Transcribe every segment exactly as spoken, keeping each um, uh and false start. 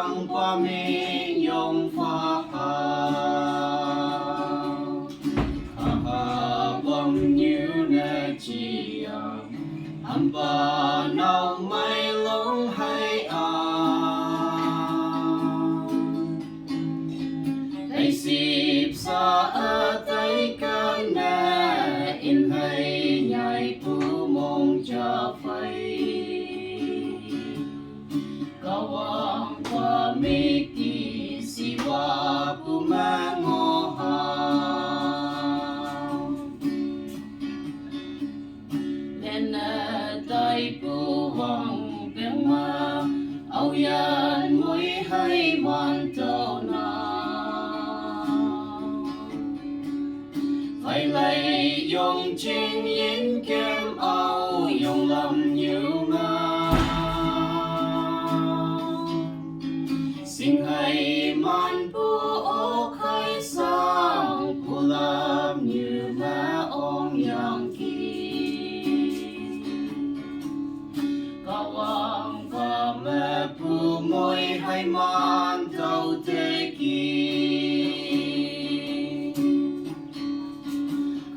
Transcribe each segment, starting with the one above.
Ang pa ming yong fa ha. Aha bom nyu na chia. Ang pa nau mai long hai a. Ai sip sa a tai ka na in hai nyai pu mong cha fai. Kawang pa miki siwa pu mango ha. Lena tai pu wang peng ma au yan mui hai wan tau na. Fai lai yong ching yin kem au yong lam nyu ma. Sing hai man pu o khai sang pu lam nyu ma ong yang ki. Kawang ka me pu mui hai man tau te ki.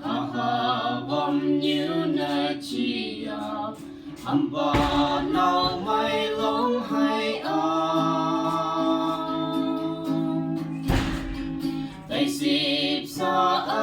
Kaha bom nyu na chia. Ang pa nau mai long hai a. Tai sip sa a